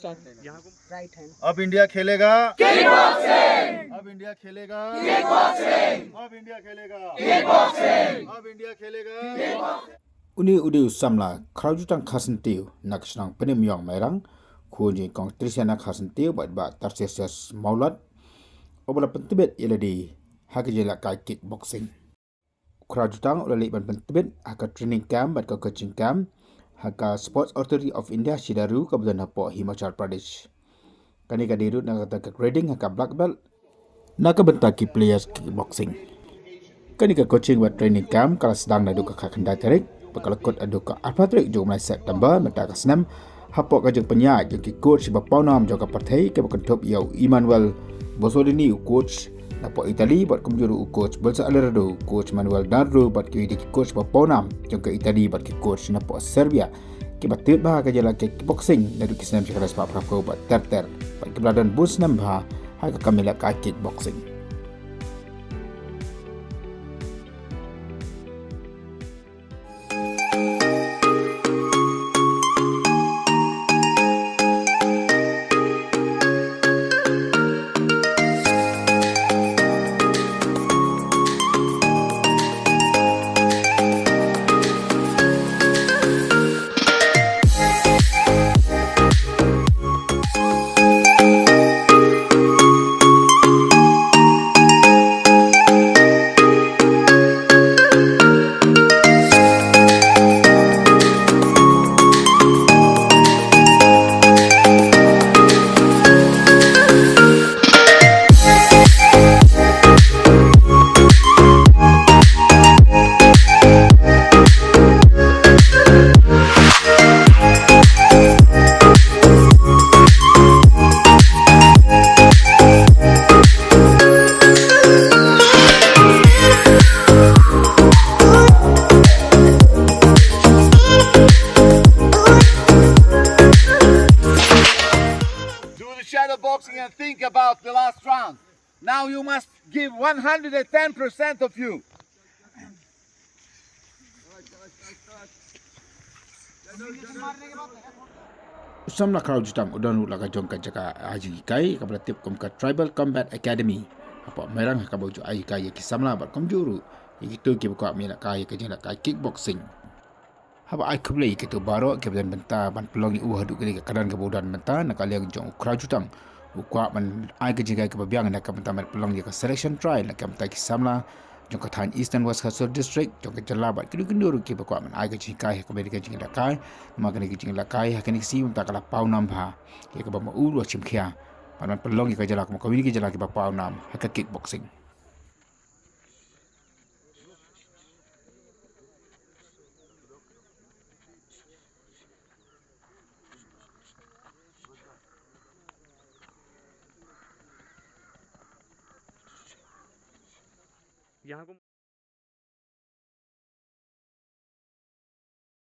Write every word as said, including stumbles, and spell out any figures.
Right hand. अब इंडिया खेलेगा किकबॉक्सिंग। अब इंडिया खेलेगा किकबॉक्सिंग। अब इंडिया खेलेगा किकबॉक्सिंग। अब इंडिया खेलेगा। Une u dei u samla Khrawjutang Kharsyntiew na ka shnong Pynemyong Mairang, khun jong i kong Trisiana Kharsyntiew bad i bah Tarcisius Mawlot, uba la pyntbit ïa lade ha ka jingïalehkai kickboxing. U Khrawjutang u la leit ban pyntbit ha ka training camp bad ka coaching camp ha ka Sports Authority of India, Shida Roo, kaba don hapoh Himachal Pradesh. Kane ka dei ruh na kata ka grading ha ka black belt na ka bynta ki players kickboxing. Kane ka coaching bad training camp ka la sdang naduh ka khatkhyndai tarik bad ka la kut haduh ka arphew tarik jong u bnai September mynta ka snem, hapoh ka jingpynïaid jong ki coach ba pawnam jong ka pyrthei, kiba kynthup ïa u Emmanuel Bosolini, u coach napoh Italy, bad kumjuh ruh u coach Belsa Alerado, u coach Manuel Nardo, bad kiwei de ki coach ba pawnam jong ka Italy bad ki coach napoh Serbia, kiba tied bha ha ka jingïalehkai kickboxing naduh ki snem shi hajar khyndai spah phra phew bad ter ter, bad kiba la don bun snem bha ha ka kam ïalehkai kickboxing. Do the shadow boxing and think about the last round. Now you must give one hundred and ten percent of you. U samla Khrawjutang u don ruh la ka jong ka jaka ai jinghikai kaba la tip kum ka Tribal Combat Academy hapoh Mairang, ha kaba u ju ai hikai ïa ki samla bad kumjuh ruh ïa kito kiba kwah ban ïalehkai ïa ka jingïalehkai kickboxing. Haba ai khublei ïa kito baroh kiba don bynta ban pynlong ïa u haduh kane ka kyrdan kaba u don mynta, na ka liang jong u Khrawjutang, u kwah ban ai ka jinghikai kaba biang na ka bynta ban pynlong ïa ka selection trial na ka bynta ki samla jong ka thaiñ Eastern West Khasi Hills District jong ka jylla bad kino kino ruh kiba kwah ban ai ka jinghikai ha kane ka jingïalehkai. Namar kane ka jingïalehkai ha kane ka sngi mynta ka la pawnam bha ïa kaba ma u ruh shim khia ban, ban pynlong ïa ka jylla kum kawei na ki jylla kiba pawnam ha ka kickboxing.